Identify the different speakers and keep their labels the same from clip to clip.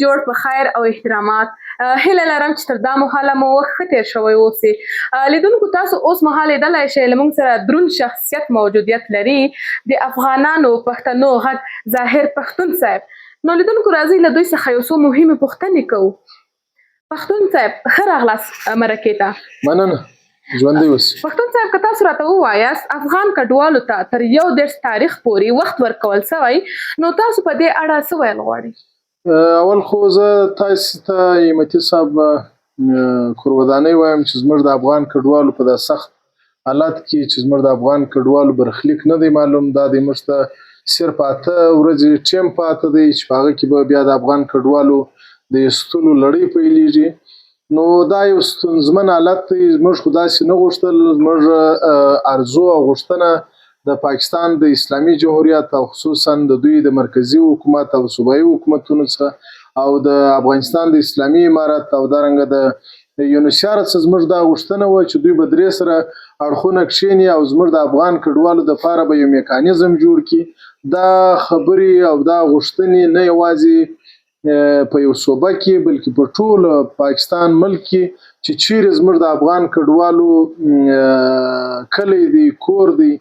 Speaker 1: جوړ په خیر او احترامات. هیله لرم چې تر دا مهاله مو وخت ښه تېر شوی اوسي. لیدونکو، تاسو اوس مهال لیدلی شئ، له موږ سره دروند شخصیت موجودیت لري، د افغانانو پښتنو غږ ظاهر پښتون صاحب. نو لیدونکو، راځئ له دوی څخه یو څو مهمې پوښتنې کوو. پښتون صاحب، ښه راغلاست مرکې ته.
Speaker 2: مننه، ژوندی اوسې.
Speaker 1: پښتون صاحب، که تاسو راته ووایاست، افغان کډوالو ته تر 31 تاریخ پورې وخت ورکول سوی، نو تاسو په دې اړه څه ویل غواړئ؟
Speaker 2: اول خو زه تاسو ته، همتي صاحب، کورودانۍ وایم چې زموږ د افغان کډوالو په دا سخت حالت کې چې زموږ د افغان کډوالو برخلیک نه دی معلوم، دا دی موږ ته صرف 8 ورځې ټیم پاته دی چې په هغه کې به بیا د افغان کډوالو د ایستلو لړۍ پیلیږي. نو دا یو ستونزمن حالت دی. موږ خو داسې نه غوښتل. زموږ ارزو او غوښتنه د پاکستان د اسلامي جمهوریت او خصوصا د دوی د مرکزي حکومت او صوبایي حکومتونو څخه او د افغانستان د اسلامي امارت او دارنګه د یونیسیار څخه زموږ دا غوښتنه وه چې دوی به درې سره اړخونه کښیني او زموږ د افغان کډوالو دپاره به یو میکانیزم جوړ کړي. دا خبرې او دا غوښتنې نه یوازې په یو صوبه کې، بلکې په ټول پاکستان ملک کې چې چیرې زموږ د افغان کډوالو کلی دی، کور دی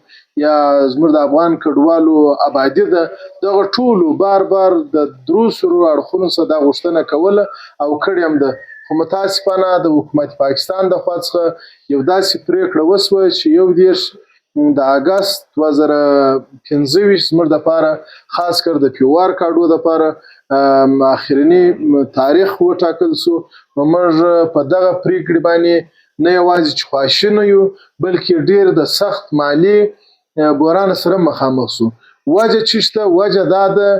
Speaker 2: یا زموږ د افغان کډوالو آبادي ده، دغه ټولو بار بار د درو سرو اړخونو څخه دا غوښتنه کوله او کړې هم ده. خو متاسفانه د حکومت پاکستان د خوا څخه یو داسې پریکړه وسوه چې 31 د اګست 2025 زموږ دپاره، خاص کر د پیوار کارډو دپاره، اخرنی تاریخ وټاکل سو. نو موږ په دغه پریکړې باندې نه یوازې چې خواشیني یو، بلکې ډیر د سخت مالي بحران سره مخامخ سو. وجه چې شته، وجه دا ده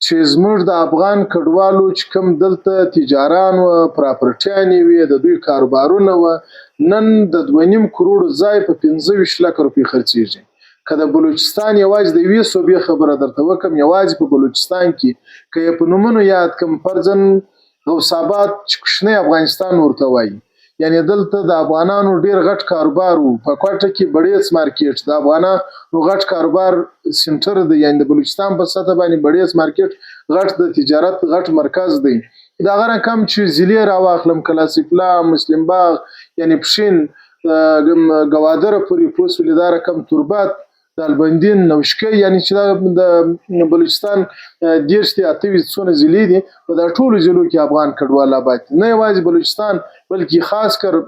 Speaker 2: چې زموږ د افغان کډوالو چې کوم دلته تجاران و، پراپرټیانې وې، د دوی کاروبارونه و، نن د 2.5 کروړو ځای په 25 لکه روپۍ خرڅېږي. که د بلوچستان یوازې د یوې صوبې خبره درته وکم، یوازې په بلوچستان کې که یې په نومونو یاد کم، فرضاً غوث آباد چې کوچنی افغانستان ورته وایي، یعنی دلته د افغانانو ډیر غټ کاروبار وو. په کوټه کې بړیڅ مارکیټ د افغانانو غټ کاروبار سنټر دی، یعنی د بلوچستان په سطح باندې بړیڅ مارکیټ غټ د تجارت غټ مرکز دی. دغه رقم چې ضلع راواخلم، کلا سیف الله، مسلم باغ، یعنی پښین، ګوادر پورې پوسولې، دا رقم تربت، دالبندین، نوشکی، یعنی چې دا د بلوچستان 30 دی 28 څونه ضلع دي، په دا ټولو ضلعو کې افغان کډوال آباد دي. نه یوازې بلوچستان، بلکې خاص کر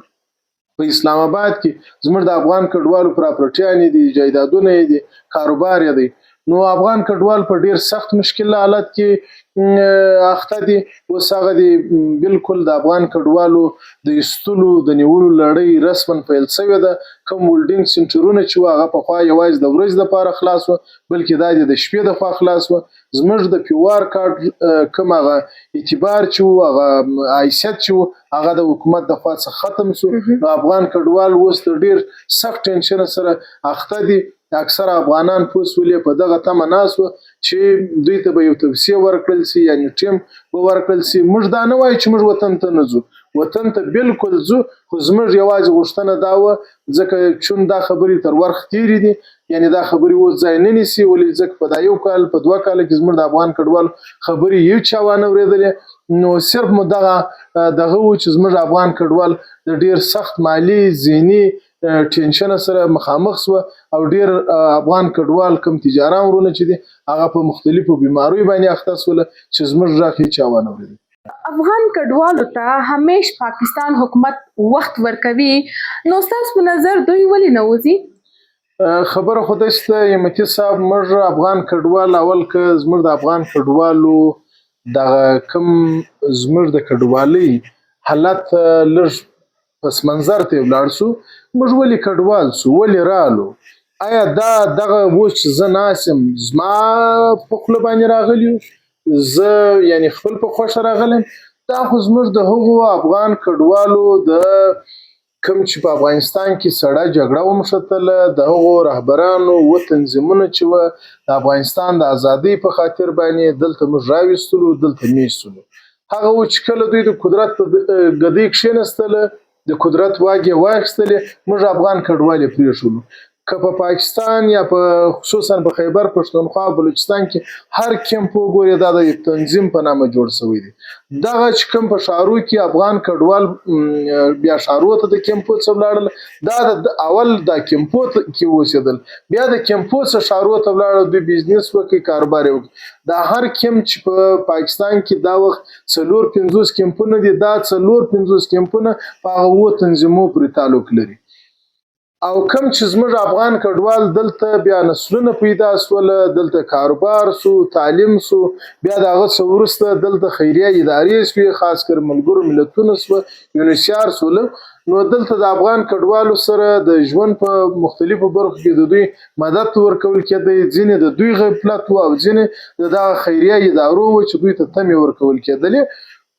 Speaker 2: په اسلام آباد کې زموږ د افغان کډوالو پراپرټیانې دي، جایدادونه یې دي، کاروبار یې دی. نو افغان کډوال په ډیر سخت مشکل حالت کې اخته دي. اوس هغه دي بالکل د افغان کډوالو د ایستلو د نیولو لړۍ رسما پیل شوې ده. کوم هولډینګ سنټرونه چې وو، هغه پخوا یوازې د ورځې لپاره خلاص وو، بلکې دا د شپې د خوا خلاص وو. زموږ د پیوار کارت کوم هغه اعتبار چې وو، هغه حیثیت چې وو، هغه د حکومت د خوا څخه ختم سو. نو افغان کډوال اوس د ډیر سخت ټینشن سره اخته دي. اکثره افغانان پوه سولې، په دغه تمه ناست وو چې دوی ته به یو توصیه ورکړل سي، یعنی ټیم به ورکړل سي. موږ دا نه وایو چې موږ وطن ته نه ځو، وطن ته بالکل ځو، خو زموږ یوازې غوښتنه دا وه، ځکه چون دا خبرې تر ورخ تېرې دي، یعنی دا خبرې اوس ځای نه نیسي. ولې؟ ځکه په دا یو کال، په 2 کاله کې زموږ د افغان کډوالو خبرې یو چا وانه ورېدلې. نو صرف مو دغه و چې زموږ افغان کډوال د ډیر سخت مالي، ذهني ټینشن سره مخامخ سوه او ډیر افغان کډوال، کوم تجاران ورونه چې دي، هغه په مختلفو بیماریو باندې اخته سول چې زموږ غږ هیچا وانه ورېده.
Speaker 1: افغان کډوالو ته همیش پاکستان حکومت وخت ورکوي، نو ستاسو په نظر دوی ولې نه وځي؟
Speaker 2: خبره خو داسې ده، همتي صاحب، موږ افغان کډوال اول که زموږ د افغان کډوالو دغه کوم زموږ د کډوالۍ حالت لږ پس منظر ته ولاړ سو، موږ ولې کډوال سو، ولې رالو؟ آیا دا دغه اوس چې زه ناست یم، زما په خوله باندې راغلی، زه یعنی خپل په خوښه راغلی؟ دا خو زموږ د هغو افغان کډوالو د کوم چې په افغانستان کې سړه جګړه ومښتله، د هغو رهبرانو و تنظیمونه چې وه، د افغانستان د ازادۍ په خاطر باندې دلته موږ راوستلو، دلته میشت سولو. هغه و چې کله دوی د قدرت په ګدۍ کښېنستله، د قدرت واګې واخیستلې، موږ افغان کډوال یې پرېښولو. که په پاکستان یا په خصوصا په خیبر پښتونخوا او بلوچستان کې هر کیمپ وګوري، دا د تنظیم په نامه جوړ شوی دی. دغه چې کوم په ښارو کې افغان کډوال بیا ښارو ته د کیمپو څخه ولاړل، دا د اول د کیمپو کې اوسېدل، بیا د کیمپو څخه ښارو ته ولاړل، دوی بزنس وکړي، کاروبار یې وکړي. دا هر کیمپ چې په پاکستان کې دا وخت 54 کیمپونه دي، دا 54 کیمپونه په هغه اوو تنظیمو پورې تعلق لري. او کم چې زموږ افغان کډوال دلته بیا نسلونه پیدا سول، دلته کاروبار سو، تعلیم سو، بیا د هغه څه وروسته دلته خیریه ادارې سوې، خاص کر ملګرو ملتونو سوه، یونیسیار سول. نو دلته د افغان کډوالو سره د ژوند په مختلفو برخو کې د دوی مدد ورکول کېدی. ځینې د دوی غفلت وو او ځینې د دغه خیریه ادارو وو چې دوی ته تمې ورکول کېدلې.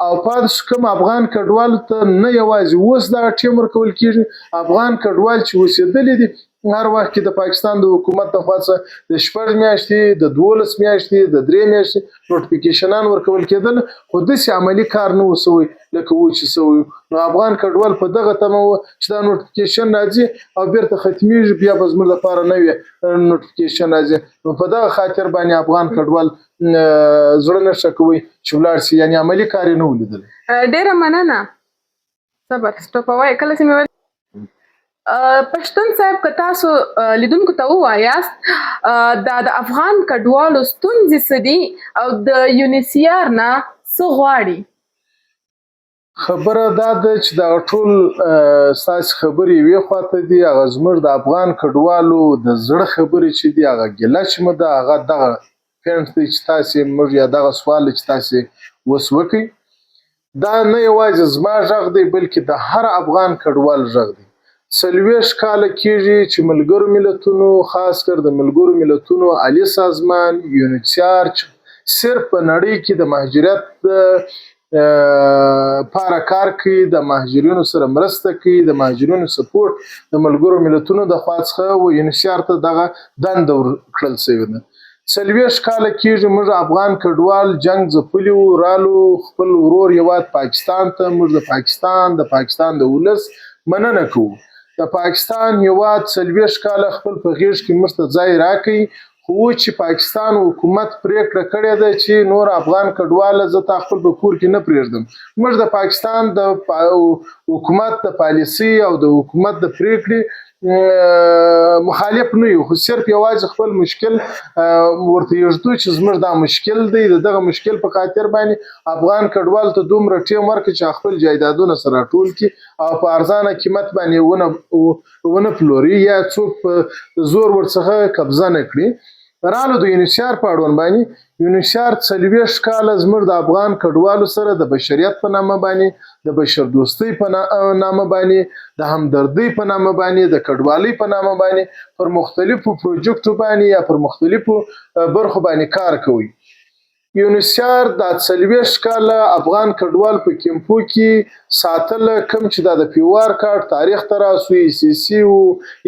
Speaker 2: او پاتې شو کوم افغان کډوال ته نه یوازې اوس دغه ټیم ورکول کېږي، افغان کډوال چې اوسېدلي دي هر وخت کې د پاکستان د حکومت د خوا څخه د 6 میاشتې، د 12 میاشتې، د 3 میاشتې نوټیفیکیشنان ورکول کېدل، خو داسې عملي کار نه و سوی لکه و چې سوی. نو افغان کډوال په دغه تمه و چې دا نوټیفیکیشن راځي او بیرته ختمیږي، بیا به زموږ لپاره نوې نوټیفیکیشن راځي. نو په دغه خاطر باندې افغان کډوال زړه نه ښه کوي چې ولاړ شي، یعنې عملي کار یې نه و لیدلی.
Speaker 1: ډېره مننه. صبر سټوپوی کله چې مې ویل پښتون صاحب، که تاسو لیدونکو ته ووایاست دا د افغان کډوالو ستونزې څه دي او د یونیسیار نه څه غواړي؟
Speaker 2: خبره دا ده چې دغه ټول ستاسې خبرې یوې خواته دي، هغه زموږ د افغان کډوالو د زړه خبرې چې دي، هغه ګیله چې مو ده، هغه دغه پوینټ دی چې تاسې موږ یا دغه سوال چې تاسې اوس وکئ، دا نه یوازې زما غږ دی بلکې د هر افغان کډوال غږ دی. 40 کاله کېږي چې ملګرو ملتونو، خاص کر د ملګرو ملتونو عالي سازمان یونیسیار، چې صرف په نړۍ کې د مهاجرت پاره کار کوي، د مهاجرینو سره مرسته کوي، د مهاجرینو سپورټ د ملګرو ملتونو د خوا څخه و یونیسیار ته دغه دنده ورکړل شوې ده. 40 کاله کېږي موږ افغان کډوال جنگ ځپلي وو، رالو خپل ورور هېواد پاکستان ته. موږ د پاکستان د ولس مننه کوو. د پاکستان هېواد 40 کاله خپل په غېږ کې موږ ته ځای راکوي، خو چې پاکستان حکومت پرېکړه کړې ده چې نور افغان کډواله زه تا خپل په کور کې نه پرېږدم. موږ د پاکستان د حکومت د پالیسۍ او د حکومت د پرېکړې مخالف نه یو، خو صرف یوازې خپل مشکل ورته یږدو چې زموږ دا مشکل دی. د دغه مشکل په خاطر باندې افغان کډوال ته دومره ټیم ورکړي چې خپل جایدادونه سره راټول کړي او په ارزانه قیمت باندې ونه پلوري یا څوک په زور ورڅخه قبضه نه کړي. رالو د یونیسیار په اړوند باندې، یونیسیار 40 کاله زموږ د افغان کډوالو سره د بشریت په نامه باندې، د بشردوستۍ په نامه باندې، د همدردۍ په نامه باندې، د کډوالۍ په نامه باندې پر مختلفو پروجیکټو باندې یا پر مختلفو برخو باندې کار کوي. یونیسیار دا 40 کاله افغان کډوال په کیمپو کې ساتل، کوم چې دا د پیوار کارت تاریخ ته راسو، ای سی سی و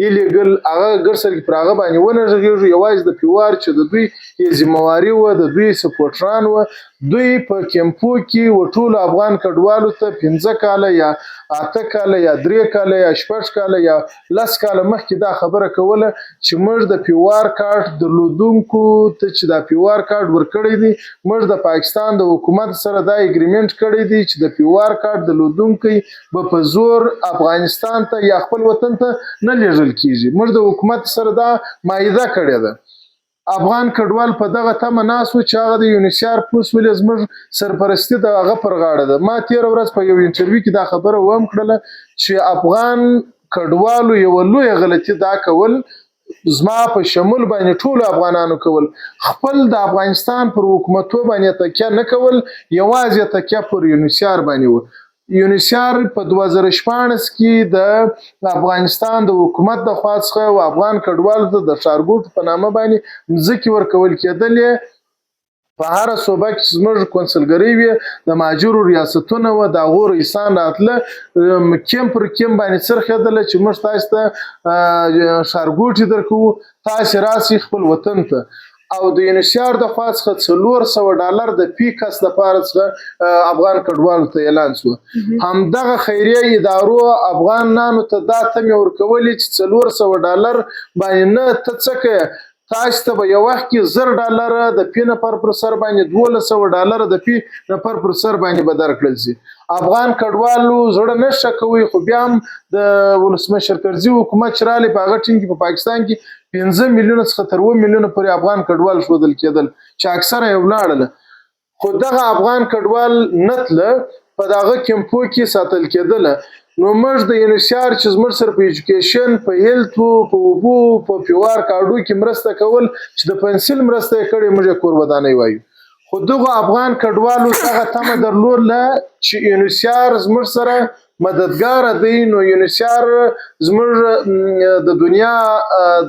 Speaker 2: ایلیګل، هغه ګرسر کې پر هغه باندې ونه غږېږو. یوازې د پیوار چې د دوی یې ذمهواري وه، د دوی سپورټران وه، دوی په کیمپو کې و ټولو افغان کډوالو ته 5 کاله یا 8 کاله یا 3 کاله یا 6 کاله یا 10 کاله مخکې دا خبره کوله چې موږ د پیوار کارت درلودونکو ته چې دا پیوار کارت ورکړی دی، موږ د پاکستان د حکومت سره دا اګریمنټ کړی دی چې د پیوار کارت درلودونکی به په زور افغانستان ته یا خپل وطن ته نه لیږل کیږي. موږ د حکومت سره دا معاهده کړې ده. افغان کډوال په دغه تمه ناست وو چې هغه د یونیسیار پوس ولې زموږ سرپرستي د هغه پر غاړه ده. ما تېره ورځ په یو انټرویو کې دا خبره وم کړله چې افغان کډوالو یوه لویه غلطي دا کول، زما په شمول باندې ټولو افغانانو کول، خپل د افغانستان پر حکومتو باندې تکیه نه کول، یوازې تکیه پر یونیسیار باندې وه. یونیسیار په 2016 کې د افغانستان د حکومت د خوا څخه او افغان کډوالو ته د ښارګوټو په نامه باندې مځکې ورکول کېدلې. په هره صوبه کې چې زموږ کونسلګرۍ وې، د مهاجرو ریاستونه وه، د هغو رئیسان راتله، کیم پر کیم باندې څرخېدله چې موږ تاسې ته ښارګوټي درکوو، تاسې راسئ خپل وطن ته. او د یونیسیار د خوا څخه $400 د فی کس لپاره څخه افغان کډوالو ته اعلان شو. همدغه خیریه ادارو افغانانو ته دا تمې ورکولې چې $400 باندې نه ته څه کوې، تاسو ته به یو وخت کې $1000 د فی نفر پر سر باندې $1200 د فی نفر پر سر باندې به درکړل شي. افغان کډوالو زړه نه ښه کوي، خو بیا هم د ولسمشر کرزي حکومت چې راغلی په هغه ټیم کې په پاکستان کې 5 میلیونه څخه تر 7 میلیونه پورې افغان کډوال ښودل کېدل چې اکثره یې ولاړل، خو دغه افغان کډوال نه تله، په دغه کمپو کې ساتل کېدله. نو موږ د یونیسیار چې زموږ سره په education، په health، په اوبو، په پیوار کارډو کې مرسته کول چې د پنسل مرسته یې کړې، موږ یې کور ودانۍ وایو. خو دغو افغان کډوالو دغه تمه درلوده چې یونیسیار زموږ سره مددګار دی. نو یونیسیار زموږ د دنیا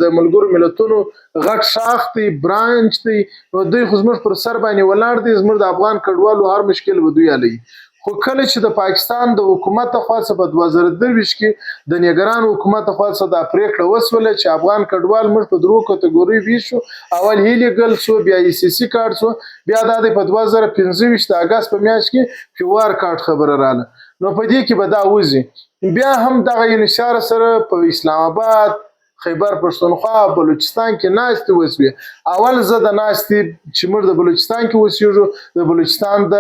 Speaker 2: د ملګرو ملتونو غټ شاخ دی، branch دی، نو دوی خو زموږ پر سر باندې ولاړ دی، زموږ د افغان کډوالو هر مشکل به دوی حلوي. خو کله چې د پاکستان د حکومت خوا څخه په 2023 کې د نګران حکومت خوا څخه دا پرېکړه وسوله چې افغان کډوال موږ په درو کتګوري ویشو، اول illegal سو، بیا ای سي سي کارت سو، بیا دا دی په 2025 د اګست په میاشت کې پیوار کارت خبره رااله. نو په دې کې به دا وځي. بیا هم دغه یونیسیار سره په اسلام آباد، خیبر پښتونخوا، بلوچستان کې ناستې وسوې. اول زه د ناستې چې موږ د بلوچستان کې اوسېږو، د بلوچستان د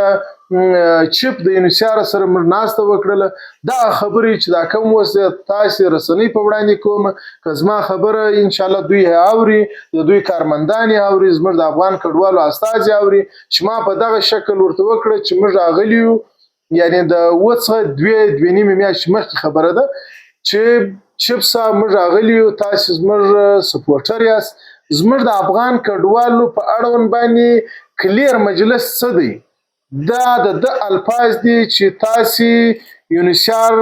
Speaker 2: chief د یونیسیار سره موږ ناسته وکړله. دا خبرې چې دا کوم اوس تاسې رسنۍ په وړاندې کوم، که زما خبره انشاءالله دوی یې اوري، د دوی کارمندان یې اوري، زموږ د افغان کډوالو استازي اوري، چې ما په دغه شکل ورته وکړه چې موږ راغلي یو، یعنې د اووه څخه دوې دوې نیمې میاشتې مخکې خبره ده چې chief صاحب موږ راغلي یو، تاسې زموږ supporter یاست، زموږ د افغان کډوالو په اړوند باندې clear مجلس څه دی؟ دا د ده الفاظ دي چې تاسې یونیسیار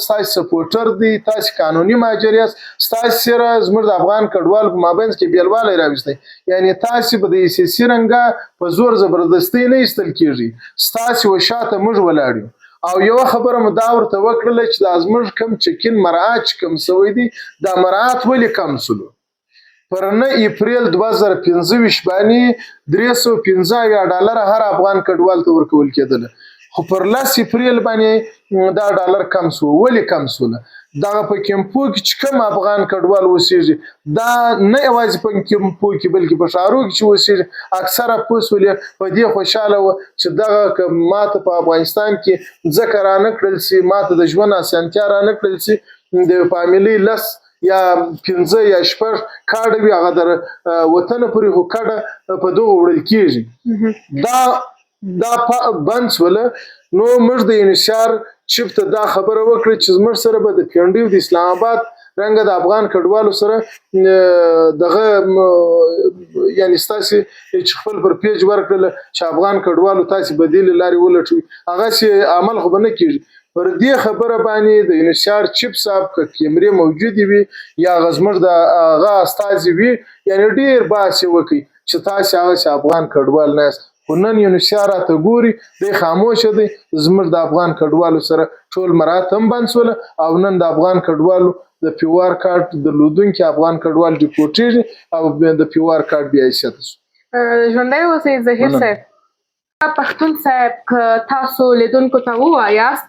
Speaker 2: ستاسې supporter دی، تاسې قانوني مهاجر یاست، ستاسې سره زموږ د افغان کډوالو په مابینځ کې بېلوالی راوستی، یعنې تاسې به د ای سي سي رنګه په زور زبردستۍ نه ایستل کېږي، ستاسې و شاته موږ ولاړ یو. او یوه خبره مو دا ورته وکړله چې دا زموږ کم چکین مراعات چې کم سوی دی، دا مراعات ولې کم سولو؟ پر 9 اپریل 2025 باندې $375 هر افغان کډوال ته ورکول کېدله، خو پر 10 اپریل باندې دا ډالر کم سو. ولې کم سوله؟ دغه په کمپو کې چې کوم افغان کډوال اوسېږي، دا نه یوازې په کمپو کې بلکې په ښارو کې چې اوسېږي، اکثره پوه سولې، په دې خوشحاله وه چې دغه که ماته په افغانستان کې ځمکه رانه کړل سي، ماته د ژوند اسانتیا رانه کړل سي، د فامیلۍ 10 یا 5 یا 6 کاډه وي، هغه در وطن پورې خو کډه په دغو وړل کېږي. دا بند سوله. نو موږ د یونیسیار chief ته دا خبره وکړه چې زموږ سره به د پیونډیو د اسلام آباد رنګه د افغان کډوالو سره دغه یعنې ستاسې چې خپل پر page ورکړله چې افغان کډوالو تاسې بدیلې لارې ولټوي، هغسې عمل خو به نه کېږي. پر دې خبره باندې د یونیسیار chief صاحب که کیمرې موجودې وي یا هغه زموږ د هغه استازي وي، یعنې ډېر بحث یې وکړي چې تاسې هغسې افغان کډوال نه یاست. خو نن یونیسیار راته ګوري، دی خاموشه دی، زموږ د افغان کډوالو سره ټول مراعات هم بند سوله او نن د افغان کډوالو د پیوار کارت درلودونکي افغان کډوال deport ېږي او د پیوار کارت بې حیثیته سو.
Speaker 1: ژوندی اوسئ ظهیر صاحب. پښتون صاحب، که تاسو لیدونکو ته ووایاست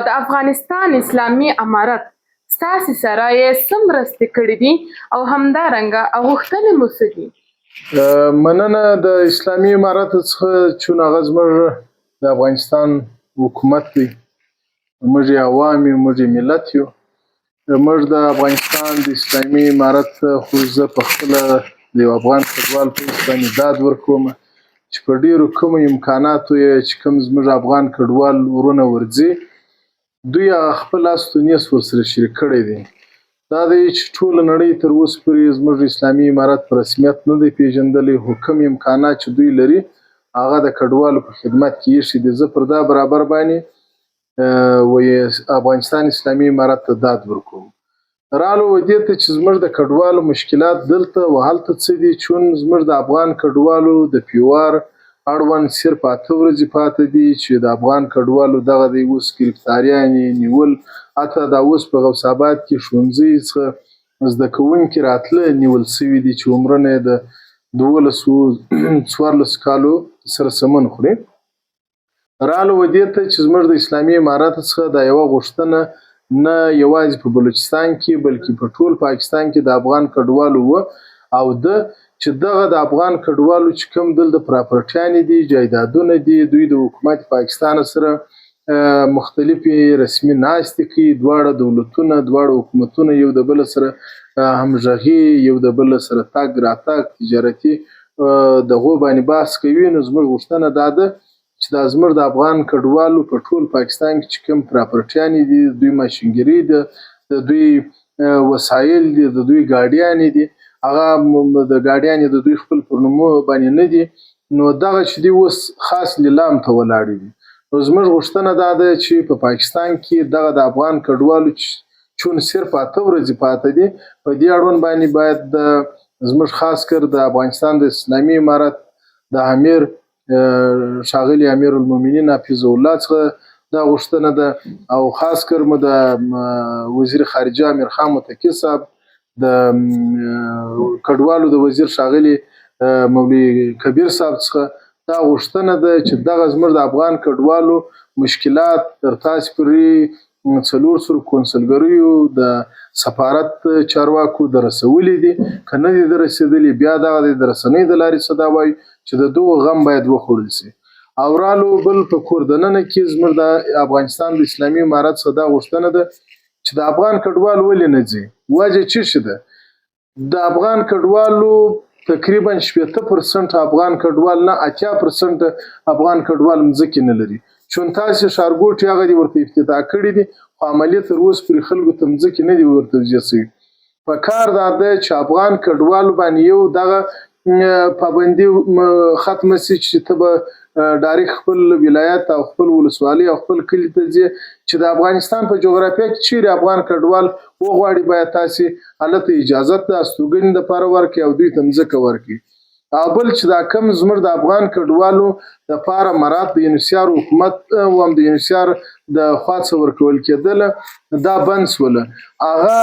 Speaker 1: د افغانستان اسلامي امارت ستاسې سره یې څه مرستې کړې دي او همدارنګه غوښتنې مو څه دي؟
Speaker 2: مننه د اسلامي امارت څخه، چون هغه زموږ د افغانستان حکومت دی، موږ یې عوام یو، موږ یې ملت یو. موږ د افغانستان د اسلامي امارت خو زه په خپله د یو افغان کډوال په حیث باندې داد ورکوم چې په ډېرو کمو امکاناتو یې چې کوم زموږ افغان کډوال ورونه ورځي، دوی هغه خپل است و نیست ورسره شریک کړی دی. دا دی چې ټوله نړۍ تر اوسه پورې زموږ اسلامي امارت په رسمیت نه دی پېژندلی، خو کوم امکانات چې دوی لري هغه د کډوالو په خدمت کې ایښي دي. زه پر دا برابر باندې وایي افغانستان اسلامي امارت ته داد ورکوم. رالو و دې ته چې زموږ د کډوالو مشکلات دلته و هلته څه دي، چون زموږ د افغان کډوالو د پیوار اړوند صرف 8 ورځې پاتې دي چې د افغان کډوالو دغه دی اوس ګرفتاریانې نیول، حتی دا اوس په غوث آباد کې ښوونځي څخه زده کوونکي راتله نیول سوي دي چې عمرونه یې د دولسو 14 کالو سره سمون خوري. رالو و دې ته چې زموږ د اسلامي امارت څخه دا یوه غوښتنه نه یوازې په بلوچستان کې بلکې په ټول پاکستان کې د افغان کډوالو و او د چې دغه د افغان کډوالو چې کوم دلته پراپرټیانې دي، جایدادونه دي، دوی د حکومت پاکستان سره مختلفې رسمي ناستې کوي. دواړه دولتونه، دواړه حکومتونه یو د بل سره همغږي، یو د بل سره تګ راتګ، تجارتي دغو باندې بحث کوي. نو زموږ غوښتنه دا ده چې دا زموږ د افغان کډوالو په ټول پاکستان کې چې کوم پراپرټیانې دي، دوی ماشینګري ده، د دوی وسایل دي، د دوی ګاډیانې دي، هغه د ګاډیانې د دوی خپل پر نومو باندې نه دي، نو دغه چې دی اوس خاص لیلام ته ولاړې دي. نو زموږ غوښتنه دا ده چې په پاکستان کې دغه د افغان کډوالو چون صرف 8 ورځې پاتې دي، په دې اړوند باندې باید د زموږ خاص کر د افغانستان د اسلامي امارت د امیر ښاغلي امیر المؤمنین حفیظ الله څخه دا غوښتنه ده، او خاص کر مو د وزیر خارجه امیر خان متقي صاحب، د کډوالو د وزیر ښاغلي مولوي کبیر صاحب څخه دا غوښتنه ده چې دغه زموږ د افغان کډوالو مشکلات تر تاسې پورې 400 کونسلګریو د سفارت چارواکو د رسولي دي، که نه دي د رسېدلي بیا دغه د رسنۍ د لارې څه دا وایو چې د دغو غم باید وخوړل سي. او رالو بل په کور دننه کې زموږ د افغانستان د اسلامي امارت څخه دا غوښتنه ده چې د افغان کډوال ولې نه ځي، وجه څه شي ده؟ د افغان کډوالو تقریبا 60% افغان کډوال نه 80% افغان کډوال مځکې نه لري. چون تاسې ښارګوټي هغه دي ورته افتتاح کړي دي، خو عملي تر اوسه پورې خلکو ته مځکې نه دي ورته توزیع شوي. په کار دا ده چې افغان کډوالو باندې یو دغه پابندي ختمه سي چې ته به ډایرک خپل ولایت او خپل ولسوالۍ او خپل کلي ته ځې، چې د افغانستان په جغرافیا کې چیرې افغان کډوال وغواړي باید تاسې هلته اجازت د استوګنې دپاره ورکړئ او دوی ته مځکه ورکړئ. او بل چې دا کم زموږ د افغان کډوالو دپاره مرات د یونیسیار حکومت او هم د یونیسیار د خوا څخه ورکول کېدله دا بند سوله. هغه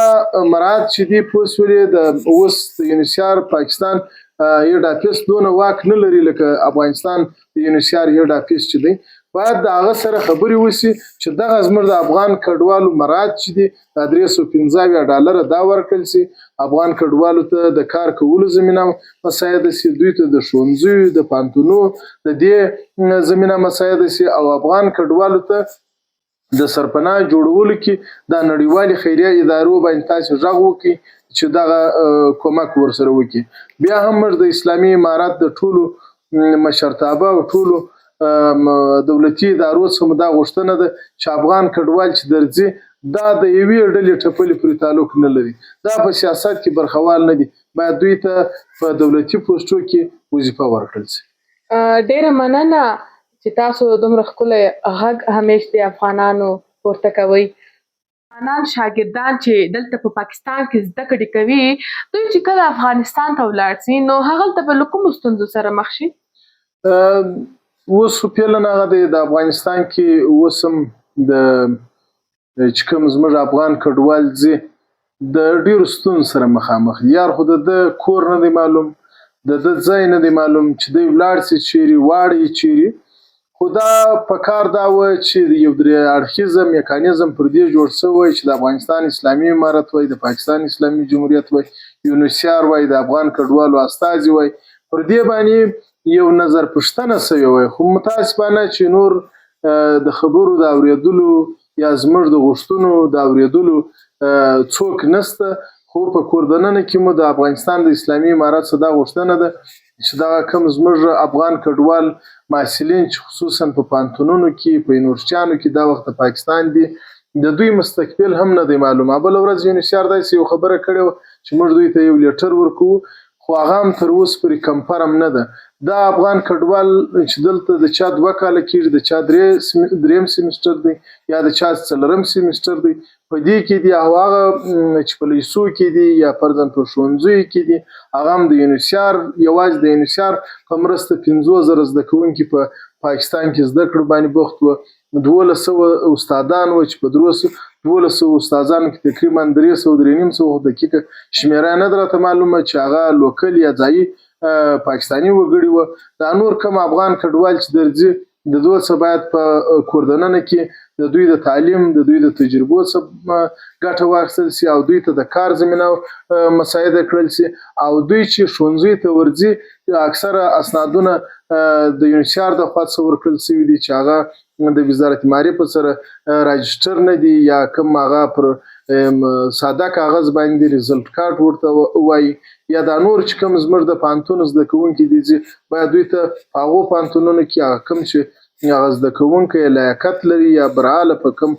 Speaker 2: مرات چې دي پوه سولې د اوس د یونیسیار پاکستان هیډ آفیس دونه واک نه لري لکه افغانستان د یونیسیار هیډ آفیس چې دی، باید د هغه سره خبرې وسي چې دغه زموږ د افغان کډوالو مرات چې دي دا $375 دا ورکړل سي، افغان کډوالو ته د کار کولو زمینه مساعده سي، دوی ته د ښوونځیو د پوهنتونو د دې زمینه مساعده سي، او افغان کډوالو ته د سرپناه جوړولو کې دا نړیوالې خیریه ادارو باندې تاسې غږ وکړئ چې دغه کومک ورسره وکړي. بیا هم موږ د اسلامي امارت د ټولو مشرتابه او ټولو دولتي ادارو څخه مو دا غوښتنه ده چې افغان کډوال چې درځي دا د یوې ډلې ټپلې پورې تعلق نه لري، دا په سیاست کې برخوال نه دي، باید دوی ته په دولتي پوسټو کې وظیفه ورکړل شي.
Speaker 1: ډېره مننه چې تاسو دومره ښکلی غږ همیش د افغانانو پورته کوئ. افغانان شاګردان چې دلته په پاکستان کې زده کړې کوي، دوی چې کله افغانستان ته ولاړ سي نو هغلته به له کومو ستونزو سره مخ شي؟
Speaker 2: اوس خو فعلاً هغه دی د افغانستان کې اوس هم د چې کوم زموږ افغان کډوال ځي د ډېرو ستونزو سره مخامخ دي. یار خو د ده کور نه دی معلوم، د ده ځای نه دی معلوم چې دی ولاړ سي چیرې، واړوي چیرې. خو دا په کار دا وه چې یو درې اړخیزه میکانیزم پر دې جوړ شوی چې د افغانستان اسلامي امارت وای، د پاکستان اسلامي جمهوریت وای، یونیسیار وای، د افغان کډوالو استازي وای، پر دې باندې یو نظر پوښتنه شوې وای. خو متاسفانه چې نور د خبرو د اورېدلو یا زموږ د غوښتنو د اورېدلو څوک نشته. خو په کور دننه کې مو د افغانستان د اسلامي امارت څخه دا غوښتنه ده چې دغه کوم زموږ افغان کډوال محصلین چې خصوصا په پوهنتونونو کې، په یونیورسټیانو کې دا وخت د پاکستان دي، د دوی مستقبل هم نه دی معلوم. بله ورځ یونیسیار داسې یو خبره کړې وه چې موږ دوی ته یو لیټر ورکوو، خو هغه هم تر اوسه پورې کنفرم نه ده. دا افغان کډوال چې دلته د چا 2 کاله کېږي، د چا دریم سیمسټر دی یا د چا څلورم سیمسټر دی، په دې کې دي، او هغه چې په لیسو کې دي یا فرضاً په ښوونځیو کې دي، هغه هم د یونیسیار، یوازې د یونیسیار په مرسته 50,000 زده کوونکي په پاکستان کې زده کړو باندې بوخت وو. 1200 استادان وو چې په 1200 استادانو کې تقریباً 300، 350 خو دقیقه شمېره نه ده راته معلومه چې هغه لوکل یا ځایي پاکستاني وګړي وه. دا نور کوم افغان کډوال چې درځي، د دوی څخه باید په کوردننه کې د دوی د تعلیم، د دوی د تجربو څخه ګټه واخیستل شي او دوی ته د کار زمینه مساعده کړل شي. او دوی چې ښوونځیو ته ورځي، اکثره اسنادونه د یونیسیار د خوا څخه ورکړل شوي دي چې هغه د وزارت معارف سره راجسټر نه دي، یا کوم هغه پر ساده کاغذ باندې ریزلټ کارت ورته وایي، یا دا نور چې کوم زموږ د پوهنتون زده کوونکي دي چې باید دوی ته په هغو پوهنتونونو کې هغه کوم چې هغه زده کوونکی لیاقت لري یا براله په کوم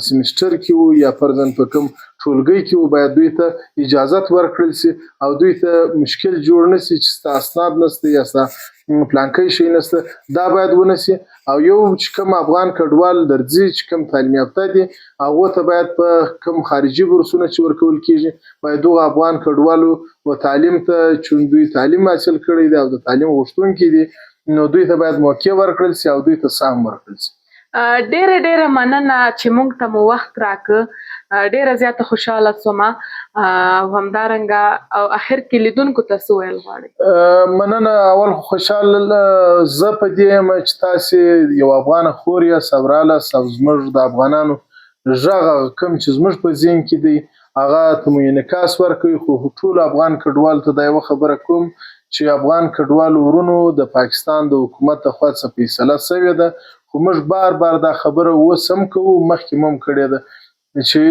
Speaker 2: سمسټر کې وو یا فرضاً په کوم ټولګي کې وو، باید دوی ته اجازت ورکړل شي او دوی ته مشکل جوړ نه شي چې ستا اسناد نشته یا ستا پلانکی شی نشته، دا باید ونه شي. او یو چې کوم افغان کډوال درځي چې کوم تعلیم یافته دي، هغو ته باید په کوم خارجي بورسونه چې ورکول کېږي، باید دغو افغان کډوالو و تعلیم ته چې دوی تعلیم حاصل کړی دی او د تعلیم غوښتونکي دي، نو دوی ته باید موقع ورکړل شي او دوی ته سهم ورکړل شي.
Speaker 1: ډیره ډیره مننه چې مونږ ته مو وخت راکړ، ډیره زیاته خوشحاله سوم. او همدارنګه او اخر کې لیدونکو ته څه ویل غواړئ؟
Speaker 2: مننه. اول خو خوشحاله زه په دې یم چې تاسې یو افغانه خور یاست او رالاست او زموږ د افغانانو غږ هغه کوم چې زموږ په ذهن کې دی هغه ته مو انعکاس ورکوي. خو ټولو افغان کډوالو ته دا یوه خبره کوم چې افغان کډوالو ورونو، د پاکستان د حکومت د خوا څخه فیصله شوې ده، خو موږ بار بار دا خبره اوس هم کوو، مخکې مو هم کړې ده چې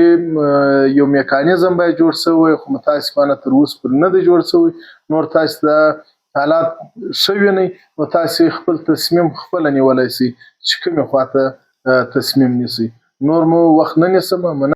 Speaker 2: یو میکانیزم باید جوړ شوی، خو متاسفانه تر اوسه پورې نه دی جوړ شوی. نور تاسې دا حالات ښه وینئ، نو تاسې خپل تصمیم خپله نیولی شئ چې کومې خواته تصمیم نیسئ. نور مو وخت نه نیسم. مننه.